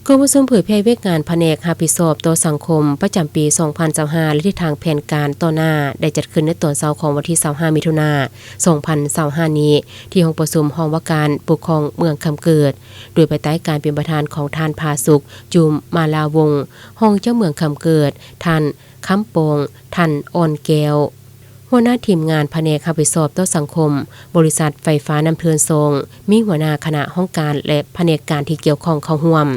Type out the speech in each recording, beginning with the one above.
ກອງປະຊຸມເຜີຍແຜ່ວຽກງານພະແນກຮັບຜິດຊອບຕໍ່ສັງຄົມປະຈຳປີສອງພັນຊາວຫ້າ ແລະ ທິດທາງແຜນການຕໍ່ໜ້າ ໄດ້ຈັດຂຶ້ນໃນຕອນເຊົ້າຂອງວັນທີຊາວຫ້າ ມິຖຸນາ ສອງພັນຊາວຫ້າ ນີ້ ທີ່ຫ້ອງປະຊຸມຫ້ອງວ່າການປົກຄອງເມືອງຄຳເກີດ ໂດຍພາຍໃຕ້ການເປັນປະທານຂອງທ່ານ ຜາສຸກ ຈຸມມາລາວົງ ຮອງເຈົ້າເມືອງຄຳເກີດ, ທ່ານ ຄຳປອງ ທັນອ່ອນແກ້ວ ຫົວໜ້າທີມງານພະແນກຮັບຜິດຊອບຕໍ່ສັງຄົມ ບໍລິສັດໄຟຟ້ານ້ຳເທີນສອງ, ມີຫົວໜ້າຄະນະຫ້ອງການ ແລະ ພະແນກການທີ່ກ່ຽວຂ້ອງເຂົ້າຮ່ວມ.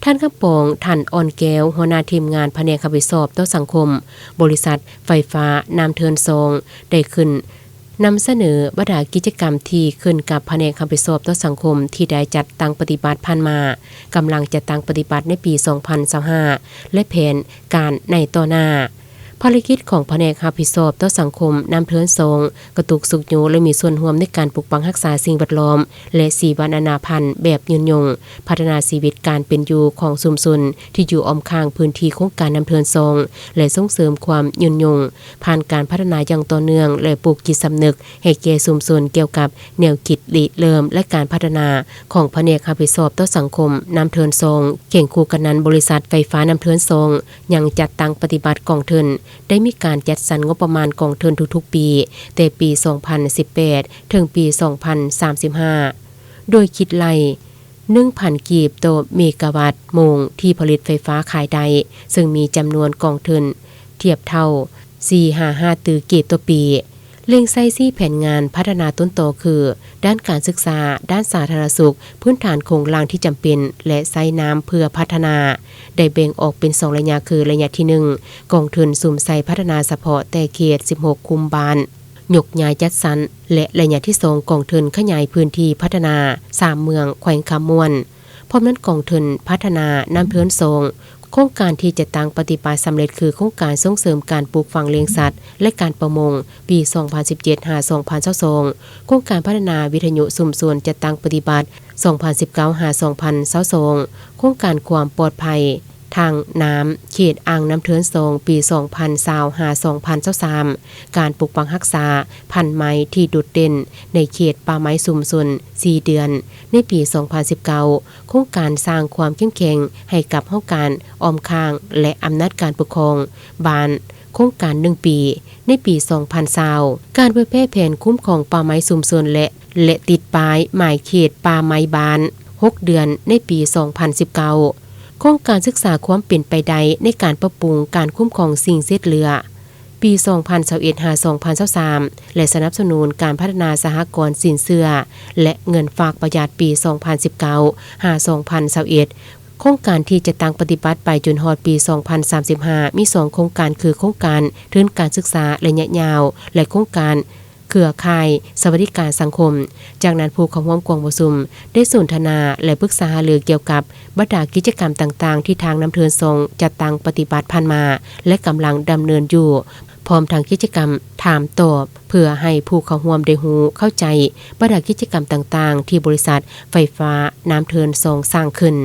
ທ່ານ ຄຳປອງ ທັນອ່ອນແກ້ວ ຫົວໜ້າທີມງານພະແນກຮັບຜິດຊອບຕໍ່ສັງຄົມ ບໍລິສັດໄຟຟ້ານ້ຳເທີນສອງ ໄດ້ຂຶ້ນນຳສະເໜີບັນດາກິດຈະກຳທີ່ຂຶ້ນກັບພະແນກຮັບຜິດຊອບຕໍ່ສັງຄົມທີ່ໄດ້ຈັດຕັ້ງປະຕິບັດຜ່ານມາ, ກຳລັງຈັດຕັ້ງປະຕິບັດໃນປີສອງພັນຊາວຫ້າ ແລະ ແຜນການໃນຕໍ່ໜ້າ. ພາລະກິດຂອງພະແນກຮັບຜິດຊອບຕໍ່ສັງຄົມນ້ຳເທີນສອງ ກະຕຸກຊຸກຍູ້ ແລະ ມີສ່ວນຮ່ວມໃນການປົກປັກຮັກສາສິ່ງແວດລ້ອມ ແລະ ຊີວະນານາພັນແບບຍືນຍົງ, ພັດທະນາຊີວິດການເປັນຢູ່ຂອງຊຸມຊົນທີ່ຢູ່ອ້ອມຂ້າງພື້ນທີ່ໂຄງການນ້ຳເທີນສອງ ແລະ ສົ່ງເສີມຄວາມຍືນຍົງ ຜ່ານການພັດທະນາຢ່າງຕໍ່ເນື່ອງ ແລະ ປູກຈິດສຳນຶກໃຫ້ແກ່ຊຸມຊົນກ່ຽວກັບແນວຄິດລິເລີ່ມ ແລະ ການພັດທະນາຂອງພະແນກຮັບຜິດຊອບຕໍ່ສັງຄົມນ້ຳເທີນສອງ. ຄຽງຄູ່ກັນນັ້ນ, ບໍລິສັດໄຟຟ້ານ້ຳເທີນສອງ ຍັງຈັດຕັ້ງປະຕິບັດກອງທຶນ ໄດ້ມີການຈັດສັນງົບປະມານກອງທຶນທຸກໆປີ ແຕ່ປີສອງພັນສິບແປດ ເຖິງປີສອງພັນສາມສິບຫ້າ ໂດຍຄິດໄລ່ໜຶ່ງພັນກີບຕໍ່ເມກາວັດໂມງທີ່ຜະລິດໄຟຟ້າຂາຍໄດ້, ເຊິ່ງມີຈຳນວນກອງທຶນທຽບເທົ່າສີ່ຫາຫ້າຕື້ກີບຕໍ່ປີ. ເລັ່ງໃສ່ສີ່ແຜນງານພັດທະນາຕົ້ນຕໍຄື ດ້ານການສຶກສາ, ດ້ານສາທາລະນະສຸກ, ພື້ນຖານໂຄງລ່າງທີ່ຈຳເປັນ ແລະ ໃຊ້ນ້ຳເພື່ອພັດທະນາ ໄດ້ແບ່ງອອກເປັນສອງໄລຍະ ຄື ໄລຍະທີໜຶ່ງ ກອງທຶນສຸມໃສ່ພັດທະນາສະເພາະແຕ່ເຂດສິບຫົກຄຸ້ມບ້ານ ຍົກຍ້າຍຈັດສັນ ແລະ ໄລຍະທີສອງ ກອງທຶນຂະຫຍາຍພື້ນທີ່ພັດທະນາສາມເມືອງແຂວງຄຳມ່ວນ. ພ້ອມນັ້ນກອງທຶນພັດທະນານ້ຳເທີນສອງ ໂຄງການທີ່ຈະຕັ້ງປະຕິບັດສຳເລັດຄື ໂຄງການສົ່ງເສີມການປູກຝັງລ້ຽງສັດ ແລະ ການປະມົງ ປີສອງພັນສິບເຈັດ ຫາ ສອງພັນຊາວສອງ, ໂຄງການພັດທະນາວິທະຍຸຊຸມຊົນຈັດຕັ້ງປະຕິບັດ ສອງພັນສິບເກົ້າ ຫາ ສອງພັນຊາວສອງ, ໂຄງການຄວາມປອດໄພທາງນ້ຳເຂດອ່າງນ້ຳເທີນສອງ ປີສອງພັນຊາວ ຫາ ສອງພັນຊາວສາມ, ການປົກປັກຮັກສາພັນໄມ້ທີ່ໂດດເດັ່ນໃນເຂດປ່າໄມ້ຊຸມຊົນສີ່ເດືອນ ໃນປີສອງພັນສິບເກົ້າ, ໂຄງການສ້າງຄວາມເຂັ້ມແຂງໃຫ້ກັບຫ້ອງການອ້ອມຂ້າງ ແລະ ອຳນາດການປົກຄອງບ້ານ ໂຄງການໜຶ່ງປີ ໃນປີສອງພັນຊາວ, ການເຜີຍແຜ່ແຜນຄຸ້ມຄອງປ່າໄມ້ຊຸມຊົນ ແລະ ແລະ ຕິດປ້າຍໝາຍເຂດປ່າໄມ້ບ້ານ ຫົກເດືອນ ໃນປີສອງພັນສິບເກົ້າ, ໂຄງການສຶກສາຄວາມເປັນໄປໄດ້ໃນການປັບປຸງການຄຸ້ມຄອງສິ່ງເສດເຫຼືອ ປີສອງພັນຊາວເອັດ ຫາ ສອງພັນຊາວສາມ ແລະ ສະໜັບສະໜູນການພັດທະນາສະຫະກອນສິນເຊື່ອ ແລະ ເງິນຝາກປະຢັດ ປີສອງພັນສິບເກົ້າ ຫາ ສອງພັນຊາວເອັດ. ໂຄງການທີ່ຈະຕັ້ງປະຕິບັດໄປຈົນຮອດປີສອງພັນສາມສິບຫ້າ ມີສອງໂຄງການ ຄື ໂຄງການທຶນການສຶກສາໄລຍະຍາວ ແລະ ໂຄງການເຄືອຂ່າຍສະຫວັດດີການສັງຄົມ. ຈາກນັ້ນ ຜູ້ເຂົ້າຮ່ວມກອງປະຊຸມໄດ້ສົນທະນາ ແລະ ປຶກສາຫາລືກ່ຽວກັບບັນດາກິດຈະກຳຕ່າງໆ ທີ່ທາງນ້ຳເທີນສອງຈັດຕັ້ງປະຕິບັດຜ່ານມາ ແລະ ກຳລັງດຳເນີນຢູ່, ພ້ອມທັງກິດຈະກຳຖາມຕອບ ເພື່ອໃຫ້ຜູ້ເຂົ້າຮ່ວມໄດ້ຮູ້ເຂົ້າໃຈບັນດາກິດຈະກຳຕ່າງໆ ທີ່ບໍລິສັດໄຟຟ້ານ້ຳເທີນສອງສ້າງຂຶ້ນ.